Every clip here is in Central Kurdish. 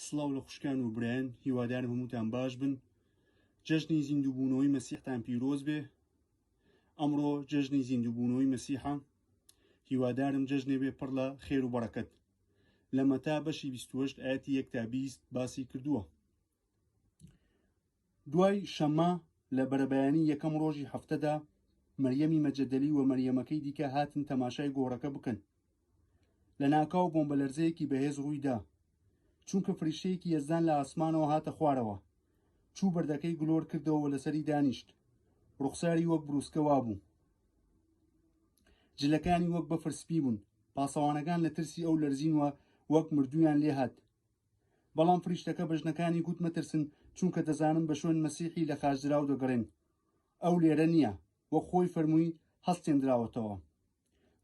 سڵاو لە خوشکان و برایان هیوادارم هەمووتان باش بن جەژنی زیندووبوونەوەی مەسیحتان پیرۆز بێ ئەمڕۆ جەژنی زیندووبوونەوەی مەسیحە هیوادارم جەژنێ بێ پڕ لە خێر و بەڕەکەت لە مەتا بەشی 28 ئاەتی یەک تا 20 باسی کردووە دوای شەممە لە بەرەبەیانی یەکەم ڕۆژی هەفتەدا مەریەمی مەجەدەلی و مەریەمەکەی دیکە هاتن تەماشای گۆڕەکە بکەن. لە ناکاو بۆمبەلەرزەیەکی بەهێز ڕووی دا، چونکە فریشتەیەکی یەزدان لە ئاسمانەوە هاتە خوارەوە، چوو بەردەکەی گلۆر کردەوە و لەسەری دانیشت. ڕوخساری وەک بروسکە وابوو. جلەکانی وەک بەفر سپی بوون. پاسەوانەکان لە ترسی ئەو لەرزین و وەک مردوویان لێهات. بەڵام فریشتەکە بە ژنەکانی گوت مەترسن، چونکە دەزانم بە شوێن مەسیحی لەخاچدراو دەگەڕێن. ئەو لێرە نییە، وەک خۆی فەرمووی هەڵستێندراوەتەوە.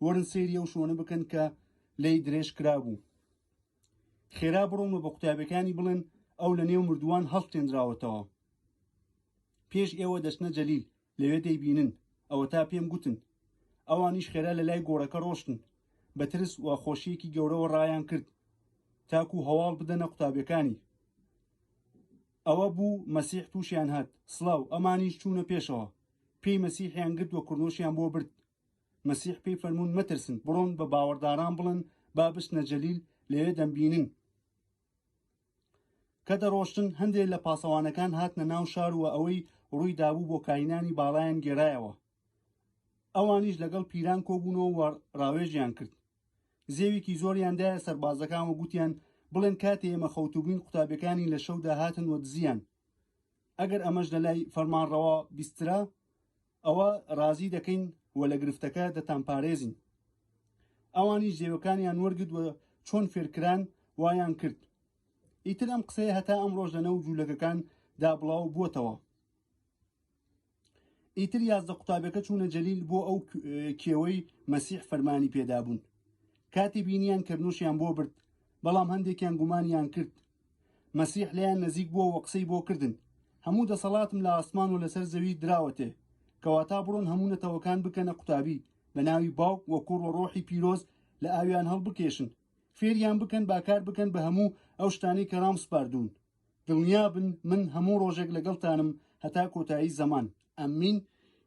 وەرن سەیری ئەو شوێنە بکەن کە لێی درێژ کرابوو. خێرا بڕۆن و بە قوتابیەکانی بڵێن ئەو لە نێو مردووان هەڵستێندراوەتەوە. پێش ئێوە دەچنە جەلیل، لەوێ دەیبینن، ئەوەتا پێم گوتن. ئەوانیش خێرا لە لای گۆڕەکە ڕۆشتن، بە ترس و خۆشییەکی گەورەوە ڕایان کرد، تاکو هەواڵ بدەنە قوتابیەکانی. ئەوە بوو مەسیح تووشیان هات، سڵاو، ئەمانیش چوونە پێشەوە، پێی مەسیحیان گرت و کڕنۆشیان بۆ برد. مەسیح پێی فەرموون، مەترسن، بڕۆن بە باوەڕداران بڵێن با بچنە جەلیل، لەوێ دەمبینن. کە دەڕۆشتن، هەندێ لە پاسەوانەکان هاتنە ناو شار و ئەوەی ڕووی دابوو بۆ کاهینانی باڵایان گێرایەوە. ئەوانیش لەگەڵ پیران کۆبوونەوە و ڕاوێژیان کرد. زێوێکی زۆریان دایە سەربازەکان و گوتیان، بڵێن کاتێ ئێمە خەوتووبووین قوتابیەکانی لە شەودا هاتن و دزیان. ئەگەر ئەمەش لە لای فەرمانڕەوا بیسترا، ئەوە ڕازی دەکەین و لە گرفتەکە دەتانپارێزین. ئەوانیش زێوەکانیان وەرگرت و چۆن فێرکران وایان کرد. ئیتر ئەم قسەیە هەتا ئەمڕۆش لە نەو جوولەکەکان دا بڵاو بووەتەوە. ئیتر 11 قوتابەکە چوونە جەلیل بۆ ئەو کێوەی مەسیح فەرمانی پێدابوون. کاتی بینیان کەرنوشیان بۆ برد، بەڵام هەندێکیان گومانیان کرد. مەسیح لێیان نزیک بووە و قسەی بۆ کردن، هەموو دەسەڵاتم لە ئاسمان و لەسەر زەوی دراوەتێ، کەواتا بڕۆن هەموو نەتەوەکان بکەنە قوتابی، بە ناوی باوک و کوڕ و ڕۆحی پیرۆز لە ئاویان هەڵبکێشن، فێریان بکەن با کار بکەن بە هەموو ئەو شتانەی کە ڕامسپاردوون. دڵنیابن من هەموو ڕۆژێک لەگەڵتانم هەتا کۆتایی زەمان. ئامین.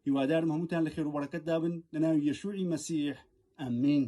هیوادارم هەمووتان لە خێر و بەڕەکەتدا بن لە ناوی یەشوعی مەسیح. ئامین.